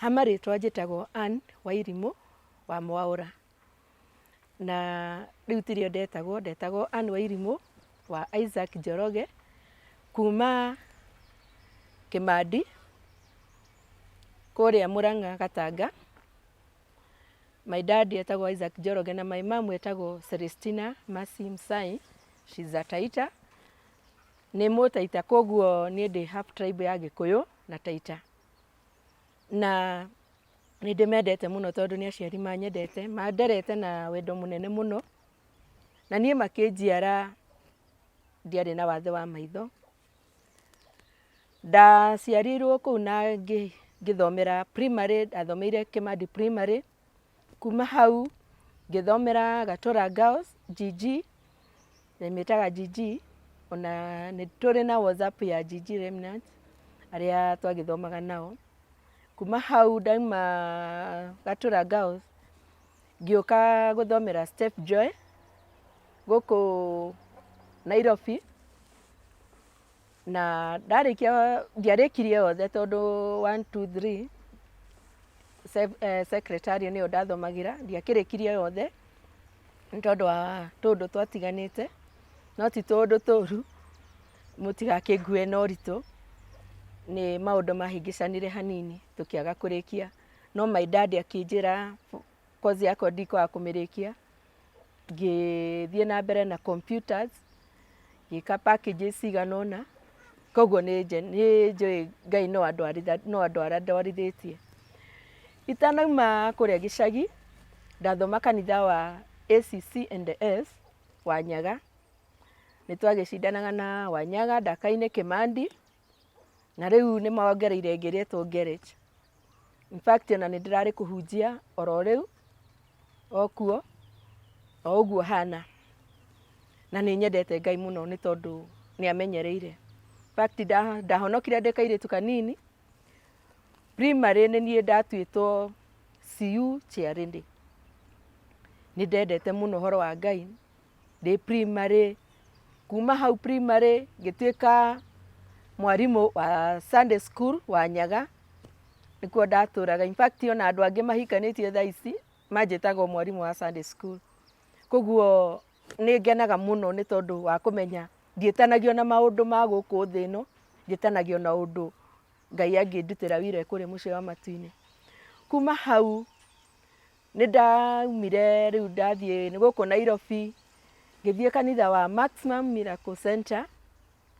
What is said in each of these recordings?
Ha marĩtwa njĩtagwo Ann Wairimũ wa Mwaũra, na rĩu tirĩo ndetagwo, ndetagwo Ann Wairimũ wa Isaac Njoroge, kuma Kĩmandi, kũrĩa Mũrang'a Gatanga. My dad etagwo Isaac Njoroge na my mum etagwo Celestina Mercy Msai, she's a Taita. Nĩ Mũtaita koguo niĩ ndĩ half tribe ya Gĩkũyũ na Taita. Na nĩ ndĩmendete mũno tondũ nĩ aciari manyendete, manderete na wendo mũnene mũno, na niĩ makĩnjiara ndiarĩ na wathe wa maitho. Ndaciarirwo kũu na ngĩthomera primary, ndathomeire Kĩmandi Primary, kuma hau ngĩthomera Gatũra Girls GG, ndĩmĩtaga GG, ona nĩ tũrĩ na WhatsApp ya GG Remnants, arĩa twagĩthomaga nao. Kuma hau ndauma Gatũra Girls, ngĩũka gũthomera Step Joy, gũkũ Nairobi, na ndarĩkia, ndiarĩkirie yothe tondũ one, two, three, secretariat nĩyo ndathomagĩra, ndiakĩrĩkirie yothe, nĩ tondũ wa tũũndũ twatiganĩte, no ti tũũndũ tũru, mũtigakĩngue na ũritũ, nĩ maũndũ mahĩngĩcanire hanini tũkĩaga kũrĩkia, no my dad akĩnjĩra course yakwa ndikwaga kũmĩrĩkia, ngĩthiĩ na mbere na computers, ngĩka packages cigana ũna, koguo nĩ njũĩ Ngai no andwarithĩtie. Itanauma kũrĩa gĩcagi, ndathoma kanitha wa ACC and S Wanyaga, nĩ twagĩcindanaga na Wanyaga, Ndakaine, Kĩmandi, na rĩu nĩ mongereire ĩngĩ ĩretwo Ngerech. In fact ona nĩ ndĩrarĩ kũhunjia oro rĩu, o kuo, o ũguo hana. Na nĩ nyendete Ngai mũno nĩ tondũ nĩ amenyereire. In fact ndahonokire ndĩ kairĩtu kanini, Primary nĩ niĩ ndatuĩtwo CU chairlady. Nĩ ndendete mũno ũhoro wa Ngai ndĩ primary. Kuma hau primary ngĩtuĩka mwarimũ wa Sunday school wa Nyaga, nĩkuo ndatũraga. In fact ona andũ angĩ mahikanĩtie thaa ici manjĩtaga o mwarimũ wa Sunday school. Koguo nĩ ngenaga mũno nĩ tondũ wa kũmenya ndiĩtanagio na maũndũ ma gũkũ thĩ ĩno, njĩtanagio na ũndũ Ngai angĩndutĩra wĩra kũrĩa mũciĩ wa matu-inĩ. Kuma hau nĩ ndaumire rĩu ndathiĩ gũkũ Nairobi, ngĩthiĩ kanitha wa Maximum Miracle Center,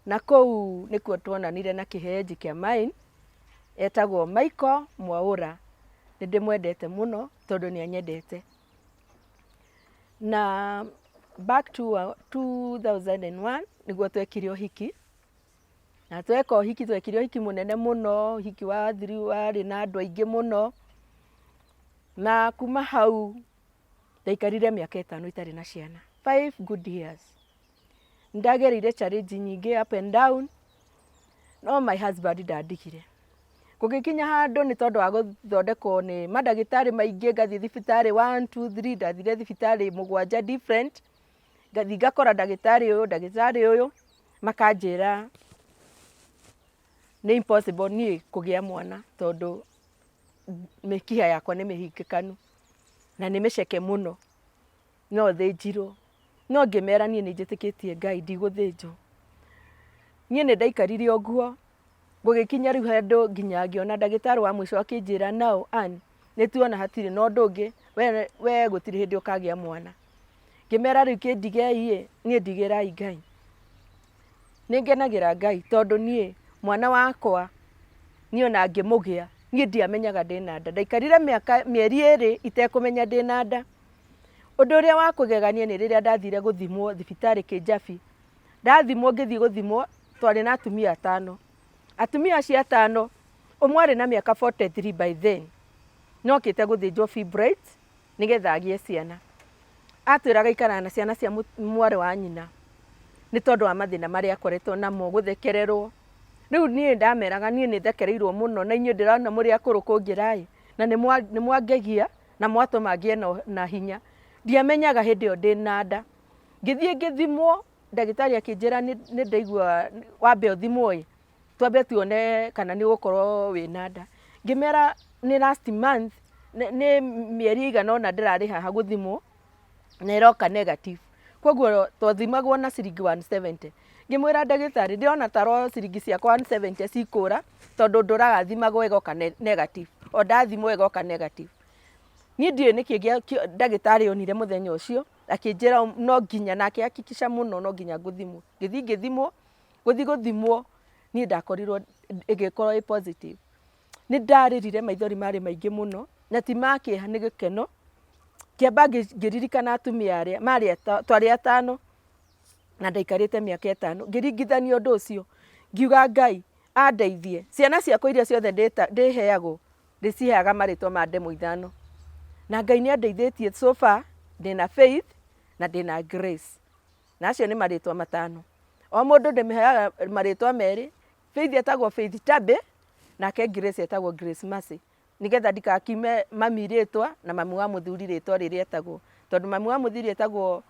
na kũu nĩkuo tuonanire na kĩhenji kĩa mine, etagwo Michael Mwaũra. Nĩ ndĩmwendete mũno tondũ nĩ anyendete. Na back to 2001 nĩguo twekire ũhiki. Na tweka ũhiki twekire ũhiki mũnene mũno, ũhiki warĩ na andũ aingĩ mũno. Na kuma hau ndaikarire mĩaka ĩtano itarĩ na ciana, five good years. Nĩndagereire challenge nyingĩ up and down, no my husband ndandigire. Gũgĩkinya handũ nĩ tondũ wa gũthondekwo nĩ mandagĩtarĩ maingĩ, ngathiĩ thibitarĩ one, two, three, ndathire thibitarĩ mũgwanja different, ngathiĩ ngakora ndagĩtarĩ ũyũ, ndagĩtarĩ ũyũ, makanjĩra nĩ impossible niĩ kũgĩa mwana tondũ mĩkiha yakwa nĩ mĩhingĩkanu na nĩ mĩceke mũno, no thĩnjirwo. No ngĩmera niĩ nĩ njĩtĩkĩtie Ngai ndigũthĩnjwo. Niĩ nĩ ndaikarire ũguo, gũgĩkinya rĩu handũ nginya ngĩona ndagĩtarĩ wa mũico akĩnjĩra now Ann, nĩ tuona hatirĩ na ũndũ ũngĩ, we gũtirĩ hĩndĩ ũkagĩa mwana. Ngĩmera rĩu kĩndigei ĩ, niĩ ndigĩrai Ngai. Nĩ ngenagĩra Ngai tondũ niĩ mwana wakwa niĩ ona ngĩmũgĩa, niĩ ndiamenyaga ndĩna nda. Ndaikarire mĩaka mĩeri ĩrĩ itekũmenya ndĩna nda. Ũndũ ũrĩa wa kũgegania nĩ rĩrĩa ndathire gũthimwo thibitarĩ Kĩnjabi, ndathimwo ngĩthiĩ gũthimwo twarĩ na atumia atano. Atumia acio atano, ũmwe arĩ na mĩaka 43 by then, na okĩte gũthĩnjwo fibroids nĩgetha agĩe ciana. Atwĩraga aikaraga na ciana cia mwarĩ wa nyina nĩ tondũ wa mathĩna marĩa akoretwo namo, gũthekererwo. Rĩu niĩ ndameraga niĩ nĩ thekereirwo mũno na inyuĩ ndĩrona mũrĩ akũrũ kũngĩra ĩ, na nĩ mwangegia na mwatũma ngĩe na hinya. Ndiamenyaga hĩndĩ ĩyo ndĩna nda. Ngĩthiĩ ngĩthimwo, ndagĩtarĩ akĩnjĩra nĩ ndaigua wambe ũthimwo ĩ, twambe tuone kana nĩ ũgũkorwo wĩna nda. Ngĩmera Nĩ last month, nĩ mĩeri ĩigana ũna ndĩrarĩ haha gũthimwo na ĩroka negative. Koguo twathimagwo na ciringi 170. Ngĩmwĩra ndagĩtarĩ ndĩrona tarwo ciringi ciakwa 170 cikũra tondũ ndũraga thimagwo ĩgoka negative, o ndathimwo ĩgoka negative. Niĩ ndiũĩ nĩkĩ ndagĩtarĩ onire mũthenya ũcio, akĩnjĩra no nginya, na akĩ hakikisha mũno no nginya ngũthimwo. Ngĩthiĩ ngĩthimwo, gũthiĩ gũthimwo niĩ ndakorirwo ĩgĩkorwo ĩ positive. Nĩ ndarĩrire maithori marĩ maingĩ mũno, na ti ma kĩeha nĩ gĩkeno. Ngĩamba ngĩririkana atumia arĩa marĩ twarĩ atano na ndaikarĩte mĩaka ĩtano, ngĩringithania ũndũ ũcio, ngiuga Ngai andeithie, ciana ciakwa iria ciothe ndĩheagwo, ndĩciheaga marĩtwa ma ndemwa ithano. Na Ngai nĩ andeithĩtie so far, ndĩna Faith na ndĩna Grace, na acio nĩ marĩtwa matano. O mũndũ ndĩmũheaga marĩtwa merĩ, Faith etagwo Faith Tabby, nake Grace etagwo Grace Mercy. Nĩgetha ndikakime mami rĩtwa na mami wa mũthuri rĩtwa rĩrĩa etagwo. Tondũ mami wa mũthuri etagwo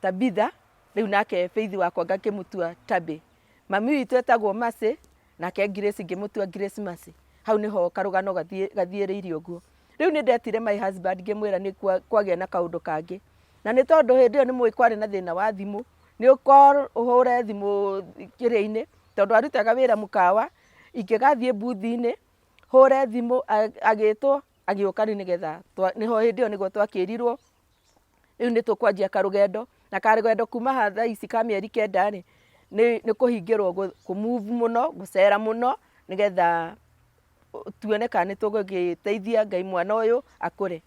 Tabitha, rĩu nake Faith wakwa ngakĩmũtua Tabby. Mami witũ etagwo Mercy, nake Grace ngĩmũtua Grace Mercy. Hau nĩho karũgano gathiĩrĩire ũguo. Rĩu nĩ ndetire my husband ngĩmwĩra nĩ kwagĩa na kaũndũ kangĩ. Na nĩ tondũ hĩndĩ ĩyo nĩ mũĩ kwarĩ na thĩna wa thimũ, nĩ ũ call ũhũre thimũ kĩrĩa-inĩ, tondũ arutaga wĩra mũkawa, ingĩgathiĩ mbuthi-inĩ, hũre thimũ agĩtwo agĩũka rĩu nĩgetha nĩho hĩndĩ ĩyo nĩguo twakĩrirwo rĩu nĩ tũkwanjia karũgendo, na karũgendo kuma haha thaa ici ka mĩeri kenda rĩ, nĩ kũhingĩrwo kũ move mũno, gũcera mũno nĩgetha tuone kana nĩ tũgũgĩteithia Ngai mwana ũyũ akũre.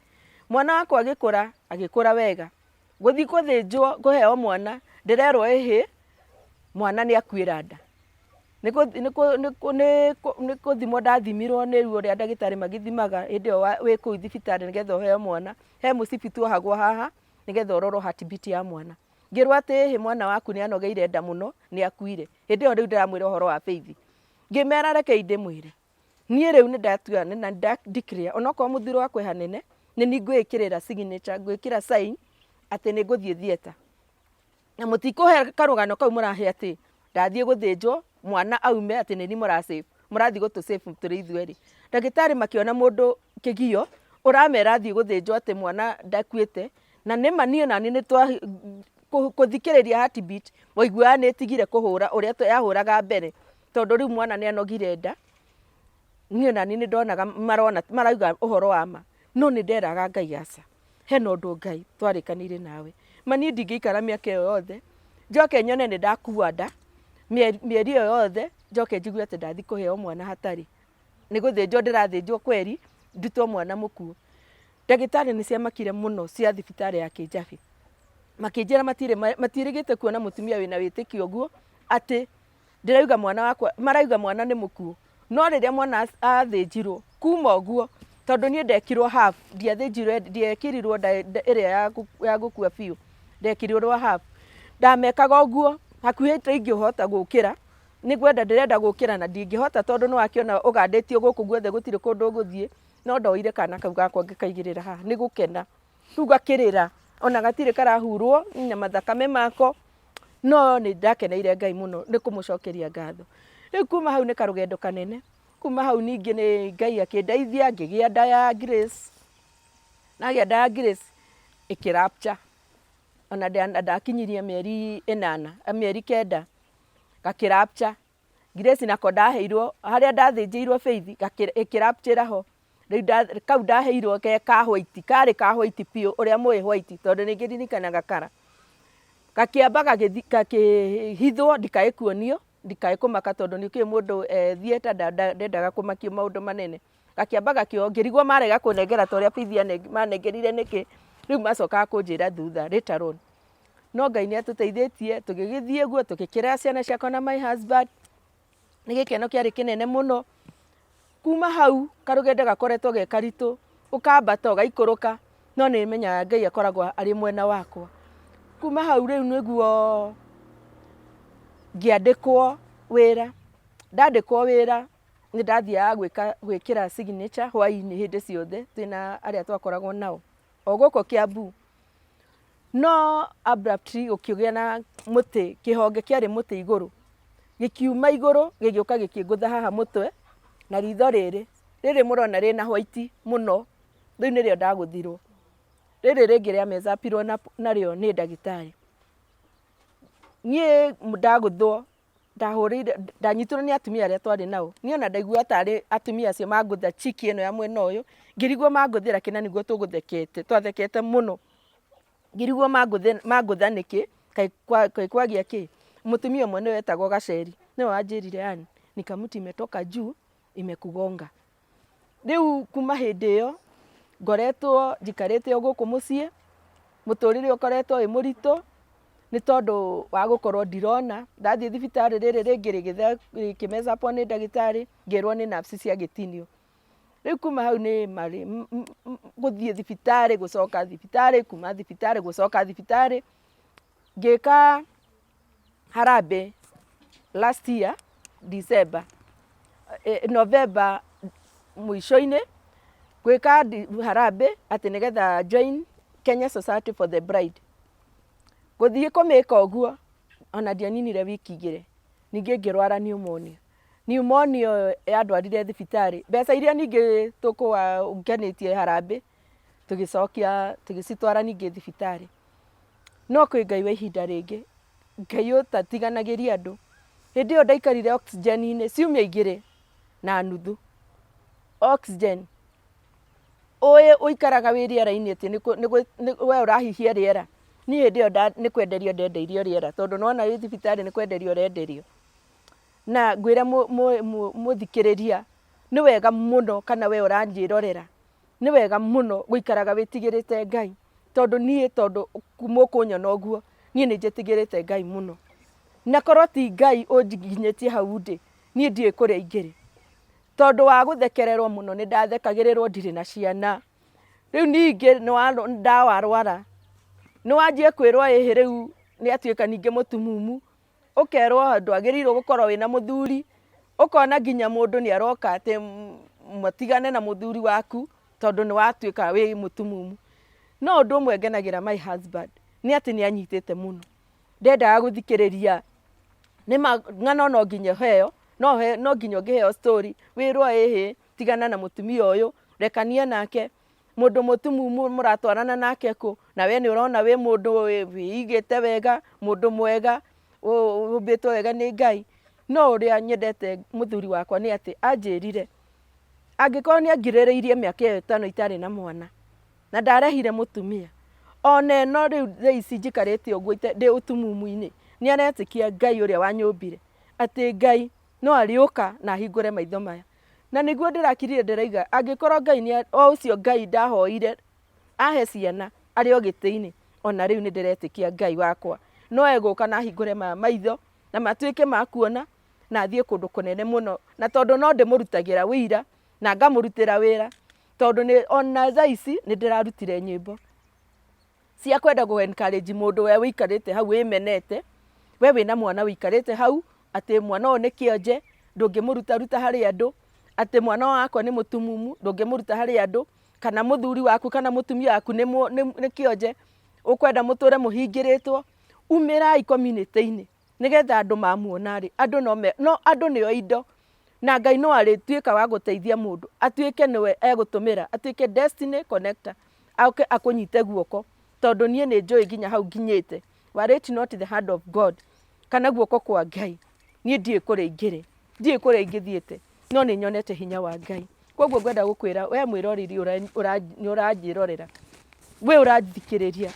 Mwana wakwa agĩkũra, agĩkũra wega, gũthiĩ gũthĩnjwo kũheo mwana, ndĩrerwo ĩhĩ, mwana nĩ akuĩra nda. Nĩ gũthimwo ndathimirwo nĩ ruo ũrĩa ndagĩtarĩ magĩthimaga hĩndĩ ĩyo wĩ kũu thibitarĩ nĩgetha ũheo mwana, he mũcibi tuohagwo haha nĩgetha ũrorwo heart beat ya mwana. Ngĩrwo atĩ ĩhĩ mwana waku nĩ anogeire nda mũno nĩ akuire. Hĩndĩ ĩyo rĩu ndĩramwĩra ũhoro wa Faith. Ngĩmera rekei ndĩmwĩre, niĩ rĩu nĩ ndatua na nĩ nda declare onokorwo mũthuri wakwa e hanene, nĩ niĩ ngwĩĩkĩrĩra signature, ngwĩkĩra sign atĩ nĩ ngũthiĩ theatre. Na mũtikũhe karũgano kau mũrahe atĩ ndathiĩ gũthĩnjwo mwana aume atĩ nĩ niĩ mũra save, mũrathiĩ gũtũ save tũrĩ ithuerĩ. Ndagĩtarĩ makĩona mũndũ kĩgio ũramera athiĩ gũthĩnjwo atĩ mwana ndakuĩte, na nĩma niĩ onaniĩ nĩ twa kũthikĩrĩria heart beat waiguaga nĩ ĩtigire kũhũra ũrĩa yahũraga mbere, tondũ rĩu mwana nĩ anogire nda. Niĩ onaniĩ nĩ ndonaga marona marauga ũhoro wa ma, no nĩ nderaga Ngai aca, hena ũndũ Ngai twarĩkanĩire nawe. Ma niĩ ndingĩikara mĩaka ĩyo yothe, njoke nyone nĩ ndakua nda, mĩeri ĩyo yothe, njoke njigue atĩ ndathiĩ kũheo mwana hatarĩ. Nĩ gũthĩnjwo ndĩrathĩnjwo kweri, ndutwo mwana mũkuũ. Ndagĩtarĩ nĩ ciamakire mũno cia thibitarĩ ya Kĩnjabi. Makĩnjĩra matirĩ matiĩrĩgĩte kuona mũtumia wĩna wĩtĩkio ũguo, atĩ ndĩrauga mwana wakwa, marauga mwana nĩ mũkuũ. No rĩrĩa mwana athĩnjirwo, kuma ũguo, tondũ niĩ ndekirwo half, ndiathĩnjirwo ndiekĩrirwo ĩrĩa ya gũkua biũ, ndekĩrirwo half. Ndamekaga ũguo, hakuhĩ ta ingĩhota gũkĩra, nĩ kwenda ndĩrenda gũkĩra na ndingĩhota tondũ nĩ wakĩona ũgandĩtio gũkũ guothe gũtirĩ kũndũ ũgũthiĩ, no ndoire kana kau gakwa ngĩkaigĩrĩra haha nĩ gũkena. Rĩu gakĩrĩra, ona gatirĩ karahurwo na mathakame mako, no nĩ ndakeneire Ngai mũno nĩ kũmũcokeria ngatho. Rĩu kuma hau nĩ karũgendo kanene, kuma hau ningĩ nĩ Ngai akĩndeithia ngĩgĩa nda ya Grace, ndagĩa nda ya Grace ĩkĩ rupture ona ndakinyirie mĩeri ĩnana, mĩeri kenda gakĩ rupture. Grace nako ndaheirwo harĩa ndathĩnjĩirwo Faith ĩkĩ rupture ho. Rĩu kau ndaheirwo ke ka white, karĩ ka white biũ ũrĩa mũĩ white tondũ nĩ ngĩririkanaga colour. Gakĩamba gakĩhithwo ndikae kuonio, ndikae kũmaka tondũ nĩ ũkĩũĩ mũndũ e theatre ndendaga kũmakio maũndũ manene. Gakĩamba gakĩoywo ngĩrigwo marega kũnengera ta ũrĩa Faith manengerire nĩkĩ, rĩu macokaga kũnjĩra thutha later on. No Ngai nĩ atũteithĩtie tũgĩgĩthiĩ ũguo tũgĩkĩrera ciana ciakwa na my husband, nĩ gĩkeno kĩarĩ kĩnene mũno. Kuma hau karũgendo gakoretwo ge karitũ, ũkambata ũgaikũrũka, no nĩ menyaga Ngai akoragwo arĩ mwena wakwa. Kuma hau rĩu nĩguo ngĩandĩkwo wĩra, ndandĩkwo wĩra nĩ ndathiaga gwĩka gwĩkĩra signature hwainĩ hĩndĩ ciothe twĩna arĩa twakoragwo nao o gũkũ Kiambu. No abruptly gũkĩgĩa na mũtĩ, kĩhonge kĩarĩ mũtĩ igũrũ, gĩkiuma igũrũ gĩgĩũka gĩkĩngũtha haha mũtwe na ritho rĩrĩ. Rĩrĩ mũrona rĩna white mũno, rĩu nĩrĩo ndagũthirwo. Rĩrĩ rĩngĩ rĩa mecapirwo narĩo nĩ ndagĩtarĩ. Niĩ ndagũthwo ndahũrĩire ndanyitirwo nĩ atumia arĩa twarĩ nao. Niĩ ona ndaiguaga tarĩ atumia acio mangũtha cheek ĩno ya mwena ũyũ, ngĩrigwo mangũthĩra kĩ na nĩguo tũgũthekete, twathekete mũno. Ngĩrigwo mangũtha nĩkĩ, kaĩ kwagĩa kĩ. Mũtumia ũmwe nĩwe wetagwo Gaceri, nĩwe wanjĩrire Ann, ni kamuti imetoka juu imekugonga. Rĩu kuma hĩndĩ ĩyo, ngoretwo njikarĩte o gũkũ mũciĩ, mũtũrĩre ũkoretwo wĩ mũritũ, nĩ tondũ wa gũkorwo ndirona, ndathiĩ thibitarĩ rĩrĩ rĩngĩ rĩkĩmecapwo nĩ ndagĩtarĩ, ngĩrwo nĩ nerves ciagĩtinio. Rĩu kuma hau nĩ marĩ gũthiĩ thibitarĩ, gũcoka thibitarĩ, kuma thibitarĩ, gũcoka thibitarĩ, ngĩka harambee last year December, November mũico-inĩ, gwĩka harambee atĩ nĩgetha join Kenya Society for the Blind. Gũthiĩ kũmĩka ũguo, ona ndianinire wiki igĩrĩ, ningĩ ngĩrwara pneumonia. Pneumonia ĩyo yandwarire thibitarĩ, mbeca iria ningĩ tũkũnganĩtie harambee, tũgĩcokia tũgĩcitwara ningĩ thibitarĩ. No kwĩ Ngai wa ihinda rĩngĩ, Ngai ũtatiganagĩria andũ. Hĩndĩ ĩyo ndaikarire oxygen-inĩ ciumia igĩrĩ na nuthu, oxygen. Ũĩ ũikaraga wĩ rĩera-inĩ atĩ we ũrahihia rĩera. Niĩ hĩndĩ ĩyo nĩ kwenderio ndendeirio rĩera tondũ nĩ wona wĩ thibitarĩ nĩ kwenderio ũrenderio. Na ngwĩre mũthikĩrĩria, nĩ wega mũno kana we ũranjĩrorera, nĩ wega mũno gũikaraga wĩtigĩrĩte Ngai, tondũ niĩ tondũ kuma ũkũnyona ũguo, niĩ nĩ njĩtigĩrĩte Ngai mũno. Na korwo ti Ngai ũnginyĩtie hau ndĩ, niĩ ndiũĩ kũrĩa ingĩrĩ. Tondũ wa gũthekererwo mũno nĩ ndathekagĩrĩrwo ndirĩ na ciana. Rĩu ningĩ ndawarwara, nĩ wanjie kwĩrwo ĩhĩ rĩu nĩ atuĩka ningĩ mũtumumu. Ũkerwo ndwagĩrĩirwo gũkorwo wĩna mũthuri, ũkona nginya mũndũ nĩ aroka atĩ mũtigane na mũthuri waku tondũ nĩ watuĩka wĩ mũtumumu. No ũndũ ũmwe ngenagĩra my husband nĩ atĩ nĩ anyitĩte mũno, ndendaga gũthikĩrĩria, nĩma ng'ano no nginya ũheo, no nginya ũngĩheo story wĩrwo ĩhĩ tigana na mũtumia ũyũ, rekania nake. Mũndũ mũtumumu mũratwarana nake kũ? Na we nĩ ũrona wĩ mũndũ wĩigĩte wega, mũndũ mwega, ũmbĩtwo wega nĩ Ngai. No ũrĩa nyendete mũthuri wakwa nĩ atĩ anjĩrire, angĩkorwo nĩ angirĩrĩirie mĩaka ĩyo ĩtano itarĩ na mwana, na ndarehire mũtumia, ona ĩno rĩu thaa ici njikarĩte ũguo ndĩ ũtumumu-inĩ, nĩ aretĩkia Ngai ũrĩa wanyũmbire, atĩ Ngai no arĩũka na ahingũre maitho maya. Na nĩguo ndĩrakirire ndĩroiga angĩkorwo Ngai nĩ o ũcio Ngai ndahoire ahe ciana arĩ o gĩtĩ-inĩ, ona rĩu nĩ ndĩretĩkia Ngai wakwa no egũka na ahingũre maya maitho na matuĩke ma kuona na thiĩ kũndũ kũnene mũno. Na tondũ no ndĩmũrutagĩra wĩira na ngamũrutĩra wĩra tondũ nĩ ona thaa ici nĩ ndĩrarutire nyĩmbo cia kwenda gũ encourage mũndũ we ũikarĩte hau wĩmenete, we wĩna mwana ũikarĩte hau, atĩ mwana ũyũ nĩ kĩonje, ndũngĩmũrutaruta harĩ andũ, atĩ mwana wakwa nĩ mũtumumu, ndũngĩmũruta harĩ andũ, kana mũthuri waku kana mũtumia waku nĩ kĩonje, ũkwenda mũtũre mũhingĩrĩtwo, umĩrai community -inĩ, nĩgetha andũ mamuona rĩ, andũ no me, no andũ nĩo indo, na Ngai no arĩtuĩka wa gũteithia mũndũ, atuĩke nĩwe egũtũmĩra, atuĩke destiny connector, oke akũnyite guoko, tondũ niĩ nĩ njũĩ nginya hau nginyĩte, were it not the hand of God, kana guoko kwa Ngai, niĩ ndiũĩ kũrĩa ingĩrĩ, ndiũĩ kũrĩa ingĩthiĩte, no nĩ nyonete hinya wa Ngai. Koguo ngwenda gũkwĩra we mwĩroreri nĩ ũranjĩrorera, we ũranthikĩrĩria,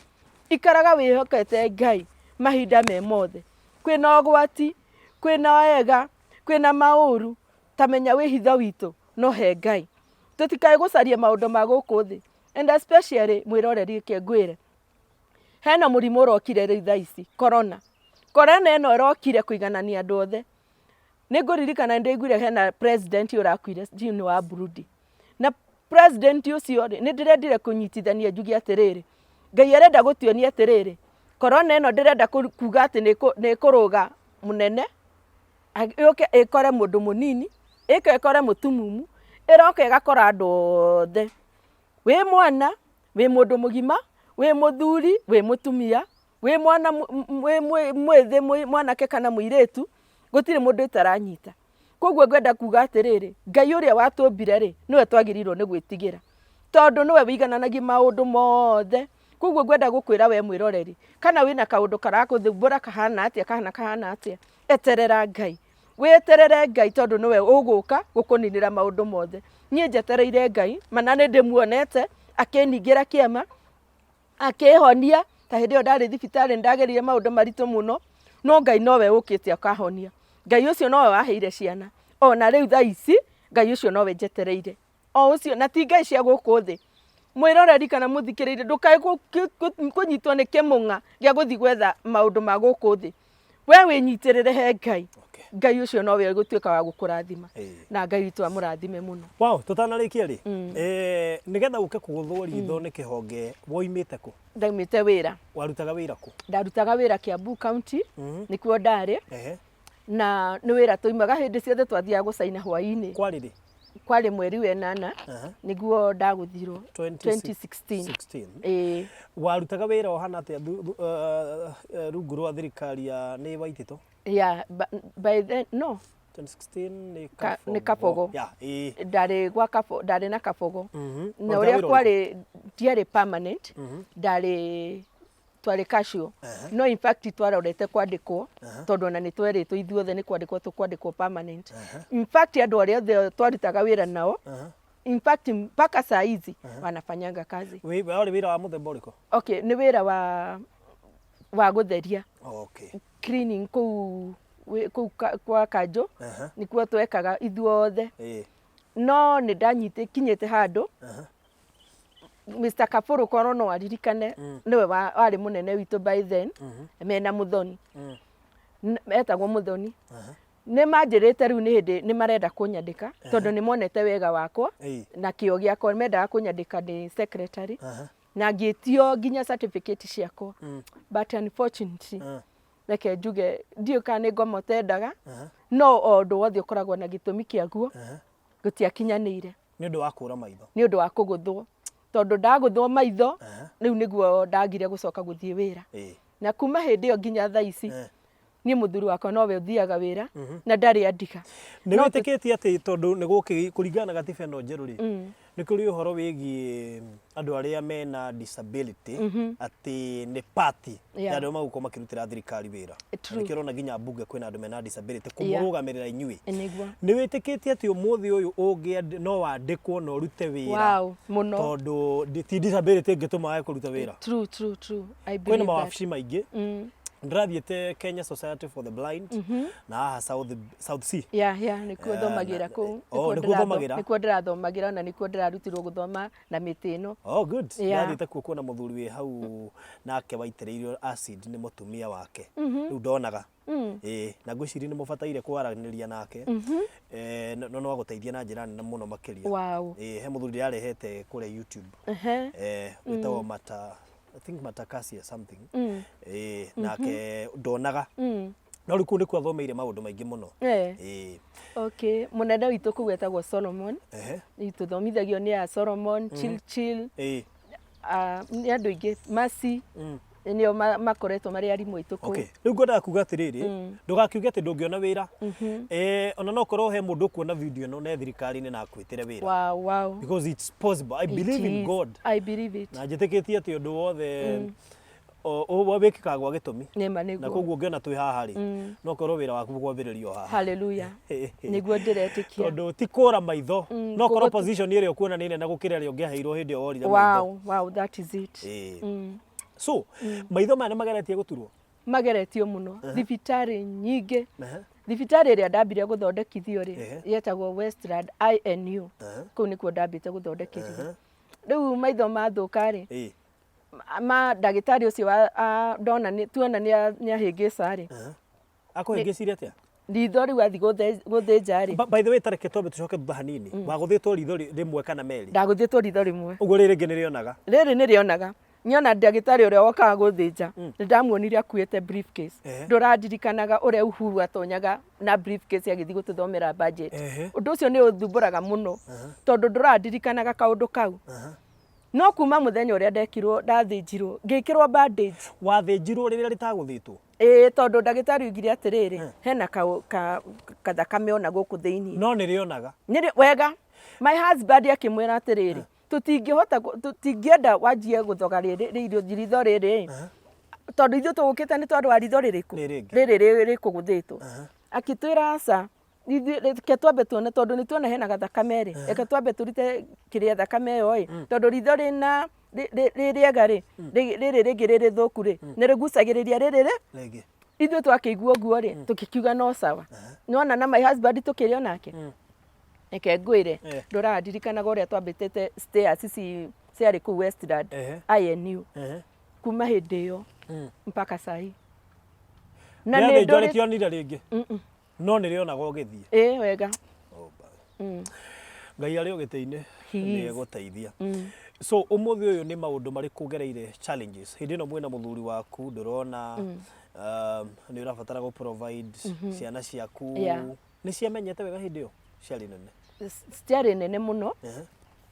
ikaraga wĩhokete Ngai mahinda me mothe. Kwĩna ũgwati, kwĩna wega, kwĩna maũru, ta menya wĩhitho witũ no he Ngai. Tũtikae gũcaria maũndũ ma gũkũ thĩ and especially mwĩroreri reke ngwĩre, hena mũrimũ ũrokire rĩu thaa ici, corona. Corona ĩno ĩrokire kũiganania andũ othe. Nĩ ngũririkana nĩ ndaiguire hena president ũrakuire sijui nĩ wa Burundi. Na president ũcio rĩ, nĩ ndĩrendire kũnyitithania njuge atĩrĩrĩ, Ngai arenda gũtuonia atĩrĩrĩ, corona ĩno ndĩrenda kuga atĩ nĩ ĩkũrũga mũnene, yũke ĩkore mũndũ mũnini, ĩke ĩkore mũtumumu, ĩroka ĩgakora andũ othe. Wĩ mwana, wĩ mũndũ mũgima, wĩ mũthuri, wĩ mũtumia, wĩ mwana wĩ mwĩthĩ mwanake kana mũirĩtu, gũtirĩ mũndũ ĩtaranyita. Koguo ngwenda kuga atĩrĩrĩ, Ngai ũrĩa watũmbire rĩ, nĩwe twagĩrĩirwo nĩ gwĩtigĩra, tondũ nĩwe wĩigananagia maũndũ mothe. Koguo ngwenda gũkwĩra we mwĩroreri, kana wĩna kaũndũ karakũthumbũra kahana atĩa kana kahana atĩa, eterera Ngai. Wĩterere Ngai tondũ nĩwe ũgũka gũkũninĩra maũndũ mothe. Niĩ njetereire Ngai, mana nĩ ndĩmuonete akĩningĩra kĩama, akĩhonia, ta hĩndĩ ĩyo ndarĩ thibitarĩ nĩ ndagereire maũndũ maritũ mũno, no Ngai nowe ũkĩte akahonia. Ngai ũcio nowe waheire ciana, ona rĩu thaa ici Ngai ũcio nowe njetereire. O ũcio, na ti ngai cia gũkũ thĩ. Mwĩroreri kana mũthikĩrĩria ndũkae kũnyitwo nĩ kĩmũng'a gĩa gũthiĩ gwetha maũndũ ma gũkũ thĩ. We wĩnyitĩrĩre he Ngai. Ngai ũcio nowe ũgũtuĩka wa gũkũrathima. Na Ngai witũ amũrathime mũno. Wow, tũtanarĩkia rĩ, nĩgetha ũke kũgũthwo ritho nĩ kĩhonge woimĩte kũ? Ndaumĩte wĩra. Warutaga wĩra kũ? Ndarutaga wĩra Kiambu County, nĩkuo ndarĩ. Na nĩ wĩra twaumaga hĩndĩ ciothe twathiaga gũcaina hwaĩ-inĩ. Kwarĩ rĩ? Kwarĩ mweri wa ĩnana nĩguo ndagũthirwo 2016. 2016. Ĩĩ. Warutaga wĩra ũhana atĩa rungu rwa thirikari ya nĩ Waititũ? Yeah, by then no. 2016 nĩ Kabogo. Nĩ Kabogo. Yeah, ĩĩ. Ndarĩ gwa Kabogo, ndarĩ na Kabogo. Na ũrĩa kwarĩ ndiarĩ permanent, ndarĩ twarĩ casual. No in fact twarorete kwandĩkwo tondũ ona nĩ twerĩtwo ithuothe nĩ kwandĩkwo tũkwandĩkwo permanent. In fact andũ arĩa othe twarutaga wĩra nao, in fact mpaka saa hizi wanafanyanga kazi. Warĩ wĩra wa mũthemba ũrĩkũ? Okay, nĩ wĩra wa gũtheria. Cleaning kũu kũu kwa kanjũ nĩkuo twekaga ithuothe. No nĩ ndanyitĩ kinyĩte handũ Mr. Kabũrũ korwo no aririkane nĩwe warĩ mũnene witũ by then mena Mũthoni. Etagwo Mũthoni. Nĩ manjĩrĩte rĩu nĩ hĩndĩ nĩ marenda kũnyandĩka tondũ nĩ monete wega wakwa na kĩo gĩakwa mendaga kũnyandĩka ndĩ secretary na ngĩtio nginya certificate ciakwa but unfortunately reke njuge ndiũĩ kana nĩ ngoma ũtendaga no o ũndũ wothe ũkoragwo na gĩtũmi kĩaguo gũtiakinyanĩire. Nĩ ũndũ wa kũra maitho? Nĩ ũndũ wa kũgũthwo tondũ ndagũthwo maitho rĩu nĩguo ndagire gũcoka gũthiĩ wĩra. Na kuma hĩndĩ ĩyo nginya thaa ici niĩ mũthuri wakwa nowe ũthiaga wĩra na ndarĩ andiga. Nĩ wĩtĩkĩtie atĩ tondũ nĩ gũkĩ kũringana na gatiba ĩno njerũ rĩ, nĩ kũrĩ ũhoro wĩgiĩ andũ arĩa mena disability atĩ nĩ part ya andũ arĩa magũkorwo makĩrutĩra thirikari wĩra. Na nĩkĩo ũrona nginya mbunge kwĩna andũ mena disability kũmũrũgamĩrĩra inyuĩ. Nĩ wĩtĩkĩtie atĩ ũmũthĩ ũyũ ũngĩ no wandĩkwo na ũrute wĩra tondũ ti disability ĩngĩtũma wage kũruta wĩra? True, true, true. I believe that. Kwĩna mawabici maingĩ. Ndĩrathiĩte Kenya Society for the Blind na haha South C. Yeah, nĩkuo thomagĩra kũu. Oh, nĩkuo ũthomagĩra? Nĩkuo ndĩrathomagĩra na nĩkuo ndĩrarutirwo gũthoma na mĩtĩ ĩno. Oh, good. Ndĩrathiĩte kuo kuona mũthuri wĩ hau nake waitĩrĩirio acid nĩ mũtumia wake. Rĩu ndonaga. Ĩĩ, na ngwĩciria nĩ mũbataire kwaranĩria nake. No no agũteithie na njĩra nene mũno makĩria. Ĩĩ, he mũthuri ndĩrarehete kũrĩa YouTube. Wĩtagwo Mata I think Matakasia something. Nake ndonaga. No rĩu kũu nĩkuo athomeire maũndũ maingĩ mũno. Ĩĩ. Okay, mũnene witũ kũu etagwo Solomon. Tũthomithagio nĩ a Solomon, Chill Chill. Nĩ andũ aingĩ, Mercy. Nĩo makoretwo marĩ arimũ aitũ kũu. Okay. Rĩu ngwendaga kuga atĩrĩrĩ, ndũgakiuge atĩ ndũngĩona wĩra. Ona no korwo he mũndũ ũkuona video ĩno na e thirikari-inĩ na akwĩtĩre wĩra. Wow, wow. Because it's possible. I believe in God. I believe it. Na njĩtĩkĩtie atĩ ũndũ wothe wĩkĩkaga gwa gĩtũmi. Nĩma nĩguo. Na koguo ũngĩona twĩ haha rĩ, no korwo wĩra waku kwambĩrĩria o haha. Hallelujah. Nĩguo ndĩretĩkia. Tondũ ti kũra maitho. No korwo position ĩrĩa ũkuona nĩ nene gũkĩra ĩrĩa ũngĩaheirwo hĩndĩ ĩyo worire maitho. Wow, wow, that is it. So, maitho maya nĩ mageretie gũturwo? Mageretio mũno. Thibitarĩ nyingĩ. Thibitarĩ ĩrĩa ndambire gũthondekithio rĩ, yetagwo Westland INU. Kũu nĩkuo ndambĩte gũthondekithio. Rĩu maitho mathũka rĩ, ma ndagĩtarĩ ũcio ndona tuona nĩ ahĩngĩca rĩ. Akũhĩngĩcire atĩa? Ritho rĩu athiĩ gũthĩnja rĩ. By the way, ta reke twambe tũcoke thutha hanini. Wagũthĩtwo ritho rĩmwe kana merĩ? Ndagũthĩtwo ritho rĩmwe. Ũguo rĩrĩ rĩngĩ nĩ rĩonaga? Rĩrĩ nĩ rĩonaga. Nyona ndagĩtarĩ ũrĩa wokaga gũthĩnja, nĩ ndamuonire akuĩte briefcase. Ndũrandirikanaga ũrĩa Uhuru atonyaga na briefcase agĩthiĩ gũtũthomera budget. Ũndũ ũcio nĩ ũthumbũraga mũno tondũ ndũrandirikanaga kaũndũ kau. No kuma mũthenya ũrĩa ndekirwo, ndathĩnjirwo, ngĩkĩrwo bandage. Wathĩnjirwo rĩrĩa rĩtagũthĩtwo? Ĩĩ, tondũ ndagĩtarĩ oigire atĩrĩrĩ, hena kathakame ona gũkũ thĩinĩ. No nĩ rĩonaga. Nĩ wega. My husband akĩmwĩra atĩrĩrĩ, tũtingĩhota, tũtingĩenda wanjie gũthoga ritho rĩrĩ, tondũ ithuĩ tũgũkĩte nĩ tondũ wa ritho rĩrĩkũ? Rĩrĩ Rĩrĩ rĩkũgũthĩtwo. Akĩtwĩra aca, ithuĩ reke twambe tuone tondũ nĩ tuona hena gathakame rĩ, reke twambe tũrute kĩrĩa thakame ĩyo ĩ, tondũ ritho rĩna rĩ rĩega rĩ, rĩrĩ rĩngĩ rĩ rĩthũku rĩ, nĩ rĩgucagĩrĩria rĩrĩ rĩ. Rĩngĩ. Ithuĩ twakĩigua ũguo rĩ, tũgĩkiuga no sawa. Nĩwona na my husband tũkĩrĩ o nake. Reke ngwĩre, ndũraririkanaga ũrĩa twambĩtĩte stairs ici ciarĩ kũu Westland, INU, kuma hĩndĩ ĩyo mpaka sahi. Na nĩ ndũrĩ rĩtionire rĩngĩ. No nĩ rĩonaga ũgĩthiĩ. Ĩĩ wega. Oh, Ngai arĩ o gĩtĩ-inĩ nĩ egũteithia. So ũmũthĩ ũyũ nĩ maũndũ marĩkũ ũgereire challenges? Hĩndĩ ĩno mwĩna mũthuri waku ndũrona, nĩ ũrabatara gũ provide ciana ciaku. Nĩ ciamenyete wega hĩndĩ ĩyo? Ciarĩ nene? Citiarĩ nene mũno.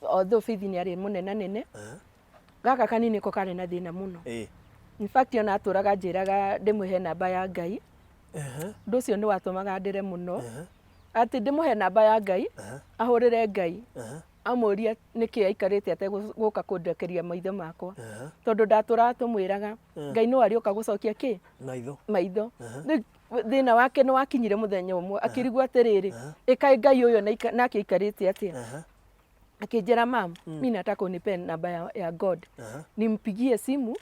Although Faith nĩ arĩ mũnenanene. Gaka kanini ko karĩ na thĩna mũno. In fact ona atũraga anjĩraga ndĩmũhe namba ya Ngai. Ũndũ ũcio nĩ watũmaga ndĩre mũno. Atĩ ndĩmũhe namba ya Ngai, ahũrĩre Ngai, amũrie nĩkĩ aikarĩte ategũka kũndekeria maitho makwa. Tondũ ndatũraga tũmwĩraga, Ngai no arĩũka gũcokia kĩ? Maitho. Maitho. Rĩu thĩna wake nĩ wakinyire mũthenya ũmwe, akĩrigwo atĩrĩrĩ, ĩ kaĩ Ngai ũyũ nake aikarĩte atĩa? Akĩnjĩra mam, mi nataka unipe namba ya God. Nimpigie simu,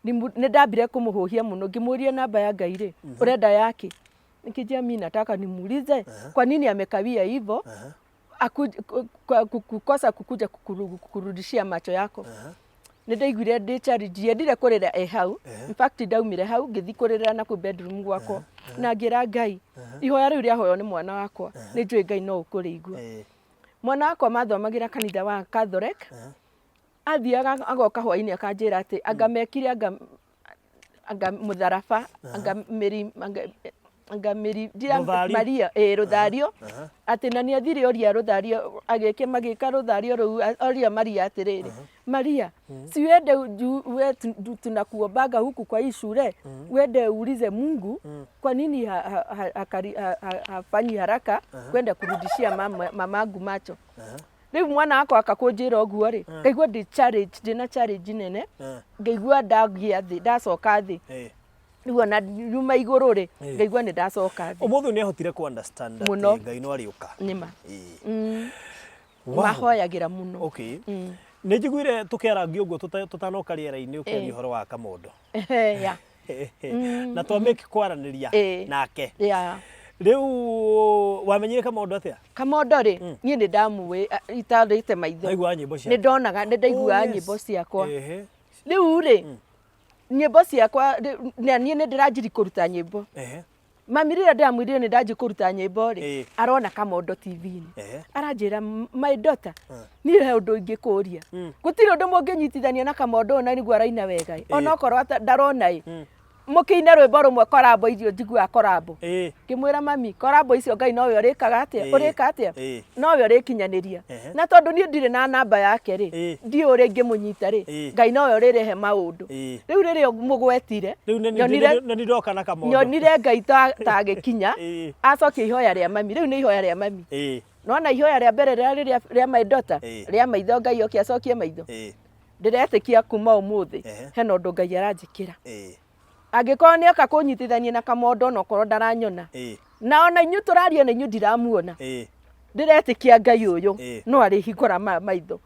nĩ ndambire kũmũhũhia mũno, ngĩmũria namba ya Ngai rĩ, ũrenda yakĩ? Nikijia mi nataka nimuulize kwa nini amekawia hivyo kukosa kukuja kukurudishia macho yako. Nĩ ndaiguire ndĩ challenge, ndiendire kũrĩra e hau. In fact ndaumire hau ngĩthiĩ kũrĩrĩra na kũu bedroom gwakwa na ngĩra Ngai, ihoya rĩu rĩahoywo nĩ mwana wakwa, nĩ njũĩ Ngai no ũkũrĩigua. Mwana wakwa mathomagĩra kanitha wa Catholic, athiaga agoka hwainĩ akanjĩra atĩ anga mekire anga anga mũtharaba anga mĩri anga anga mĩri ndira Rũthario. Maria ĩ rũthario atĩ na nĩ athire oria rũthario agĩke magĩka rũthario rũu oria Maria atĩrĩrĩ Maria si uende we tunakuombaga huku kwa hii shule uende uulize Mungu kwa nini hafanyi haraka kwenda kurudishia mamangu macho. Rĩu mwana wakwa akakũnjĩra ũguo rĩ, ngaigua ndĩ challenge, ndĩna challenge nene, ngaigua ndagĩa thĩ, ndacoka thĩ. Rĩu ona nyuma igũrũ rĩ, ngaigua nĩ ndacoka thĩ. Ũmũthĩ nĩ ahotire kũ understand atĩ Mũno. Ngai no arĩũka. Nĩma. Wow. Mahoyagĩra mũno. Okay. Nĩ njiguire tũkĩarangia ũguo tũtanoka rĩera-inĩ ũkĩaria ũhoro wa Kamondo. Ya. Na twa make kwaranĩria nake. Ya. Rĩu wamenyire Kamondo atĩa? Kamondo rĩ, niĩ nĩ ndamũĩ itarĩte maitho. Waiguaga nyĩmbo ciake? Nĩ ndonaga, nĩ ndaiguaga Oh, yes. nyĩmbo ciakwa. Rĩu rĩ, nyĩmbo ciakwa, na niĩ nĩ ndĩranjirie kũruta nyĩmbo. Mami rĩrĩa ndĩramwĩrire nĩ ndanjia kũruta nyĩmbo rĩ, arona Kamondo TV-inĩ. Aranjĩra, my daughter, niĩ he ũndũ ingĩkũria. Gũtirĩ ũndũ mũngĩnyitithania na Kamondo ũyũ na nĩguo araina wega ĩ. Onokorwo ndarona ĩ. Mũkĩine rwĩmbo rũmwe korambo irio njiguaga korambo. Ngĩmwĩra mami, korambo icio Ngai nowe ũrĩkaga atĩa? Ũrĩka atĩa? Nowe ũrĩkinyanĩria. Na tondũ niĩ ndirĩ na namba yake rĩ, ndiũĩ ũrĩa ingĩmũnyita rĩ, Ngai nowe ũrĩrehe maũndũ. Rĩu rĩrĩa mũgwetire, Rĩu nĩ nĩ ndoka na Kamondo. nyonire Ngai ta agĩkinya, acokia ihoya rĩa mami. Rĩu nĩ ihoya rĩa mami. Nĩwona ihoya rĩa mbere rĩrĩa rĩa my daughter, rĩa maitho Ngai oke acokie maitho. Ndĩretĩkia kuma ũmũthĩ, hena ũndũ Ngai aranjĩkĩra. Angĩkorwo nĩ oka kũnyitithania na Kamondo onokorwo ndaranyona. Na ona inyuĩ tũraria na inyuĩ ndiramuona. Ndĩretĩkia Ngai ũyũ no arĩhingũra maitho.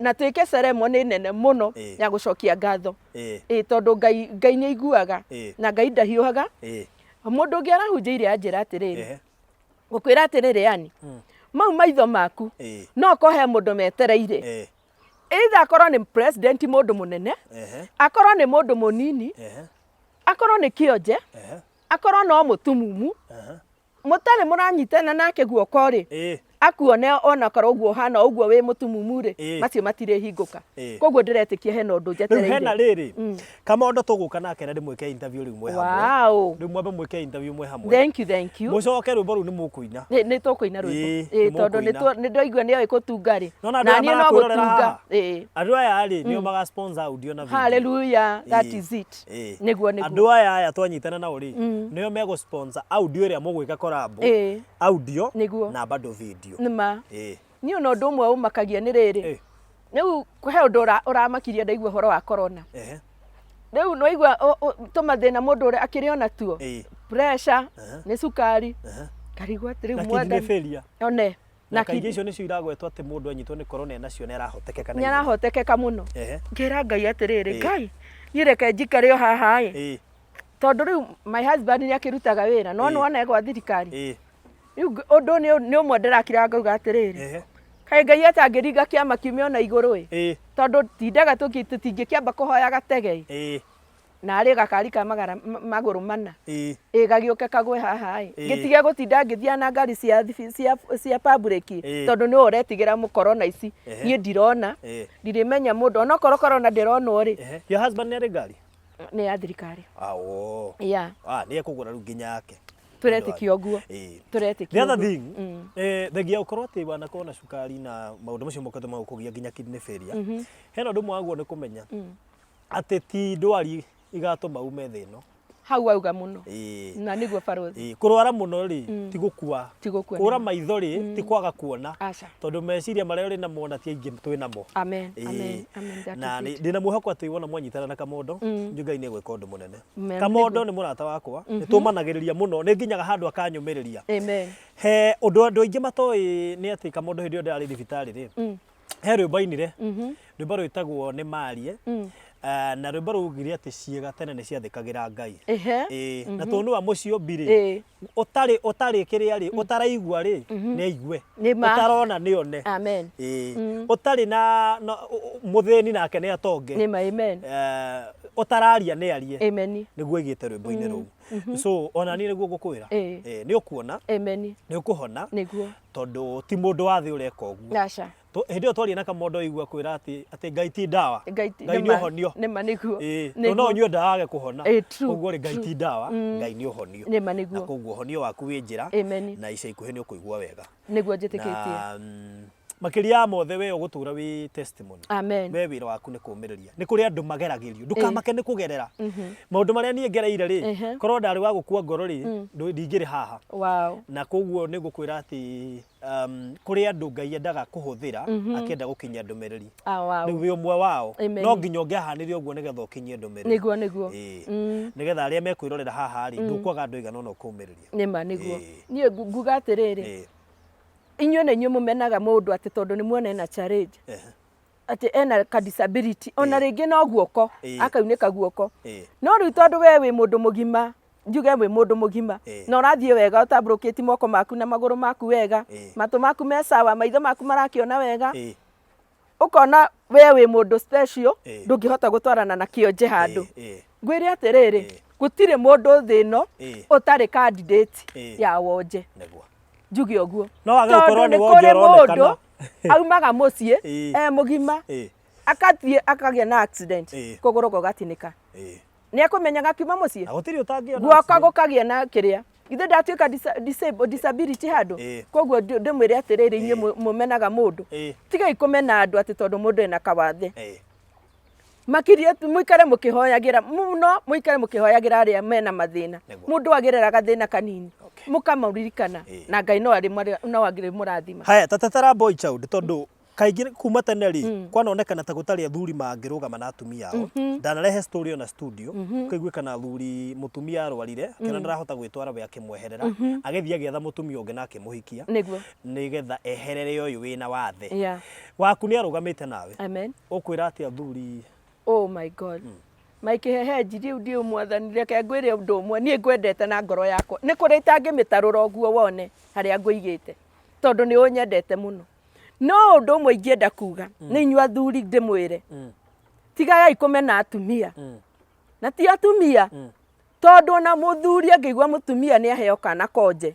Na twĩke ceremony nene mũno ya gũcokia ngatho. Tondũ Ngai nĩ aiguaga na Ngai ndahiũhaga. Mũndũ ũngĩ arahunjĩirie anjĩra atĩrĩrĩ, ngũkwĩra atĩrĩrĩ yani, mau maitho maku no okorwo he mũndũ metereire. Either akorwo nĩ president mũndũ mũnene, akorwo nĩ mũndũ mũnini, akorwo nĩ kĩonje, akorwo no mũtumumu, mũtarĩ mũranyitana nake guoko rĩ, Akuone onakorwo ũguo ũhana ũguo wĩ mũtumumu rĩ, macio matirĩhingũka. Koguo ndĩretĩkia hena ũndũ Rĩu hena njetereire. Rĩrĩ Kamondo tũgũka nake na ndĩmwĩke interview rĩu mwĩ hamwe. Wow. Rĩu mwambe mwĩke interview mwĩ hamwe. Thank you, thank you. Mũcoke rwĩmbo rũu nĩ mũkũina. Nĩ tũkũina rwĩmbo. Ĩĩ, Ĩĩ, nĩ tondũ nĩ mũkũina. nĩ ndaigua nĩ oĩ kũtunga rĩ. Nona andũ Na aya niĩ no marakwĩrorera gũtunga. haha? Ĩĩ. Andũ aya rĩ, nĩo maga sponsor audio na video. Hallelujah, that is it. Nĩguo nĩguo. Andũ aya twanyitana nao rĩ, nĩo megũ sponsor audio ĩrĩa mũgwĩka collab. Audio na bado video. Nĩma. Niĩ ona ũndũ ũmwe ũmakagia nĩ rĩrĩ. Rĩu he ũndũ ũramakirie ndaigua ũhoro wa corona. Rĩu nĩwaigua tũmathĩna mũndũ ũrĩa akĩrĩ ona tuo. Pressure, nĩ cukari. Ngarigwo atĩ rĩu Na kidney mwathani. failure. One. Na kaingĩ icio nĩcio iragwetwo atĩ mũndũ anyitwo nĩ corona enacio nĩ arahotekeka na Nĩ ihenya. arahotekeka mũno. Ngĩra Ngai atĩrĩrĩ, Ngai, niĩ reke njikare o haha ĩ. Tondũ rĩu my husband nĩ akĩrutaga wĩra, no nĩwona e gwa thirikari. Rĩu ũndũ nĩ ũmwe ndĩrakira ngauga atĩrĩrĩ, kaĩ Ngai atangĩringa kĩama kiume ona igũrũ ĩ. Tondũ tindaga tũtingĩkĩamba kũhoya gatege ĩ. Na arĩ gakari ka magara magũrũ mana. Ĩ gagĩũke kagwe haha ĩ. Ngĩtige gũtinda ngĩthiaga na ngari cia cia public tondũ nĩwe ũretigĩra mũkorona ici. Niĩ ndirona, ndirĩmenya mũndũ onokorwo korona ndĩronwo rĩ. Your husband nĩ arĩ ngari? Nĩ ya thirikari. Ah, oh. Yeah. Ah, nĩ ekũgũra rĩu nginya yake. Tũretĩkia ũguo. Tũretĩkia The other ũguo. thing, thengia ũkorwo atĩ wanakorwo na cukari na maũndũ macio mokĩte ma gũkũgia nginya kidney failure, hena ũndũ ũmwe wagwo nĩ kũmenya atĩ ti ndwari igatũma ume thĩ ĩno. Hau auga mũno. Na nĩguo barũthi. Kũrwara mũno rĩ, ti gũkua. Ti gũkua, Kũra nĩma. maitho rĩ, ti kwaga kuona. Aca. Tondũ meciria marĩa ũrĩ namo ona ti aingĩ twĩ namo. Amen, amen, amen, that Na is it. ndĩna mwĩhoko atĩ wona mwanyitana na Kamondo, nĩ Ngai nĩ egwĩka ũndũ mũnene. Amen, Kamondo nĩguo. nĩ mũrata wakwa, nĩ tũmanagĩrĩria mũno, nĩ nginyaga handũ akanyũmĩrĩria. Amen. He ũndũ andũ aingĩ matoĩ nĩ atĩ Kamondo hĩndĩ ĩyo ndĩrarĩ thibitarĩ rĩ, he rwĩmbo ainire, rwĩmbo rwĩtagwo nĩ marie, na rwĩmbo rwaugire atĩ ciĩga tene nĩ ciathĩkagĩra Ngai. Ĩĩ, na tondũ nĩ wa mũciũmbi rĩ, ũtarĩ kĩrĩa rĩ, ũtaraigua rĩ, nĩ aigue. Nĩ ma. Ũtarona nĩ one. Amen. Ĩĩ, ũtarĩ na mũthĩni nake nĩ atonge. Nĩ ma, amen. Ũtararia nĩ arie. Amen. Nĩguo aigĩte rwĩmbo-inĩ rũu. So ona niĩ nĩguo ngũkwĩra. Nĩ ũkuona. Amen. Nĩ ũkũhona. Nĩguo. Tondũ ti mũndũ wa thĩ ũreka ũguo. Aca. Hĩndĩ ĩyo twaria na Kamondo igua kwĩra atĩ Ngai ti ndawa. Ngai ti Ngai nĩ ũhonio. Nĩma nĩguo. Ĩĩ, no ũnyue ndawa wage kũhona. True. Koguo rĩ, Ngai ti ndawa, Ngai nĩ ũhonio. Nĩma nĩguo. Na koguo ũhonio waku wĩ njĩra. Amen. Na ica ikuhĩ nĩ ũkũigua wega. Nĩguo njĩtĩkĩtie. Na makĩria ya mothe we ũgũtũra wĩ testimony. Amen. We wĩra waku nĩ kũũmĩrĩria. Nĩ kũrĩ andũ mageragĩrio. Ndũkamake nĩ kũgerera. Maũndũ marĩa niĩ ngereire rĩ, korwo ndarĩ wa gũkua ngoro rĩ, ndingĩrĩ haha. Wow. Na koguo nĩ ngũkwĩra atĩ kũrĩ andũ Ngai endaga kũhũthĩra akĩenda gũkinyia ndũmĩrĩri. Ah, wow. Rĩu wĩ ũmwe wao. Amen. No nginya ũngĩahanire ũguo nĩgetha ũkinyie ndũmĩrĩri. Nĩguo nĩguo. Nĩgetha arĩa mekwĩrorera haha rĩ, ndũkwaga andũ aigana ũna ũkũmĩrĩria. Nĩma nĩguo. Niĩ nguga atĩrĩrĩ, inyuĩ nĩ inyuĩ mũmenaga mũndũ atĩ tondũ nĩ muona ena challenge. Atĩ ena ka disability ona rĩngĩ no guoko, akaunĩka guoko. No rĩu tondũ we wĩ mũndũ mũgima, njuge wĩ mũndũ mũgima, na ũrathiĩ wega ũtambũrũkĩtie moko maku na magũrũ maku wega, matũ maku me sawa, maitho maku marakĩona wega, ũkona we wĩ mũndũ special, ndũngĩhota gũtwarana na kĩonje handũ. Ngwĩre atĩrĩrĩ, gũtirĩ mũndũ thĩ ĩno ũtarĩ candidate ya wonje. Nĩguo. Njuge ũguo. No wage gũkorwo Tondũ nĩ nĩ wonje kũrĩ mũndũ ũronekana. aumaga mũciĩ e mũgima, akathiĩ akagĩa na accident, kũgũrũ gũgatinĩka. Nĩ ekũmenyaga akiuma mũciĩ? Na gũtirĩ ũtangĩona Guoko accident. gũkagĩa na kĩrĩa. Githĩ ndatuĩka disability handũ? Koguo ndĩmwĩre atĩrĩrĩ, inyuĩ mũmenaga mũndũ. Tigai kũmena andũ atĩ tondũ mũndũ ena kawathe. Makĩria mũikare mũkĩhoyagĩra mũno, mũikare mũkĩhoyagĩra arĩa mena mathĩna. Mũndũ agerera gathĩna kanini, mũkamũririkana na Ngai no arĩmũrathima. Haya, ta tetera boy child tondũ kaingĩ kuma tene rĩ, kwanonekana ta gũtarĩ athuri mangĩrũgama na atumia ao. Ndanarehe story ona studio, kũiguĩkana athuri mũtumia arwarire, akĩona ndarahota gwĩtwara we akĩmweherera, agĩthiĩ agĩetha mũtumia ũngĩ na akĩmũhikia. Nĩgetha eherere ũyũ wĩna wathe. Waku nĩ arũgamĩte nawe. Amen. Ũkwĩra atĩa athuri? Oh my God. Mike Hehenji, rĩu ndiũ mwathani, reke ngwĩre ũndũ ũmwe, niĩ ngwendete na ngoro yakwa. Nĩ kũrĩ itangĩmĩtarũra ũguo wone harĩa ngũigĩte, tondũ nĩ ũnyendete mũno. No ũndũ ũmwe ingĩenda kuga, nĩ inyuĩ athuri ndĩmwĩre, tigagai kũmena atumia. Na ti atumia, tondũ ona mũthuri angĩigua mũtumia nĩ aheo kana konje,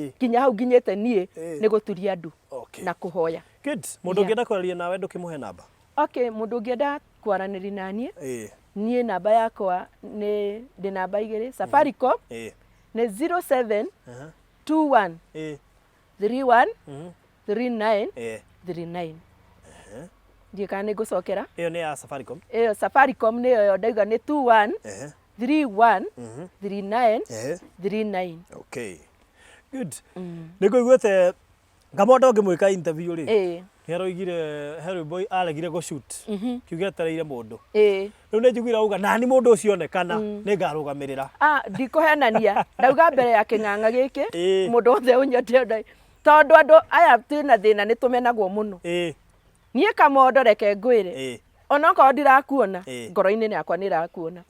Nginya hau nginyĩte niĩ nĩ gũturia ndu na kũhoya. Good. Mũndũ ũngĩenda kwaria nawe ndũkĩmũhe namba. Okay, mũndũ ũngĩenda kwaranĩria naniĩ, niĩ namba yakwa nĩ ndĩ namba igĩrĩ, Safaricom nĩ 07 21 31 39 39. Ndiũĩ kana nĩ ngũcokera. Ĩyo nĩ ya Safaricom. Ĩyo Safaricom nĩyo ĩyo ndauga nĩ 21 31 39 39. Okay. Good. Nĩ ngũiguĩte Kamondo ngĩmwĩka interview rĩ. Nĩ aroigire he rwĩmbo aregire gũ shoot. Kiuge etereire mũndũ. Rĩu nĩ njiguire auga nani mũndũ ũcio onekana nĩ ngarũgamĩrĩra. Ah, ndikũhenania ndauga mbere ya kĩng'ang'a gĩkĩ mũndũ wothe ũnyendete tondũ andũ aya twĩna thĩna nĩ tũmenagwo mũno. Niĩ Kamondo reke ngwĩre onokorwo ndirakuona ngoro-inĩ yakwa nĩ ĩrakuona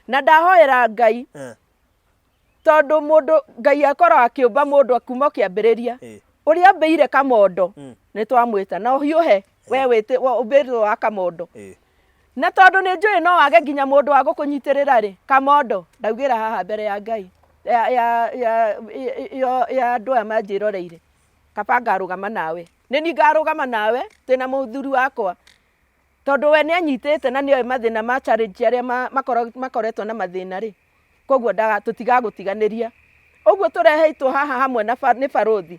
na ndahoera Ngai tondũ mũndũ Ngai akoragwo akĩũmba mũndũ kuma kĩambĩrĩria ũrĩa ambĩire Kamondo nĩ twamwĩta na ũhiũhe we ũmbĩtwo wa Kamondo na tondũ nĩ njũĩ no wage nginya mũndũ wa gũkũnyitĩrĩra rĩ, Kamondo ndaugĩra haha mbere ya Ngai ya ya ya ya ya andũ aya manjĩroreire kaba ngarũgama nawe nĩ niĩ ngarũgama nawe twĩna mũthuri wakwa tondũ we nĩ anyitĩte na nĩoĩ mathĩna ma challenge arĩa makoretwo na mathĩna rĩ, koguo tũtigagũtiganĩria. Ũguo tũrehetwo haha hamwe na nĩ barũthi,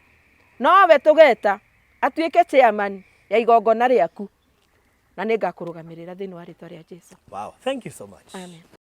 nowe tũgeta atuĩke chairman ya igongona rĩaku na nĩ ngakũrũgamĩrĩra thĩinĩ wa rĩtwa rĩa Jesu. Wow, thank you so much. Amen.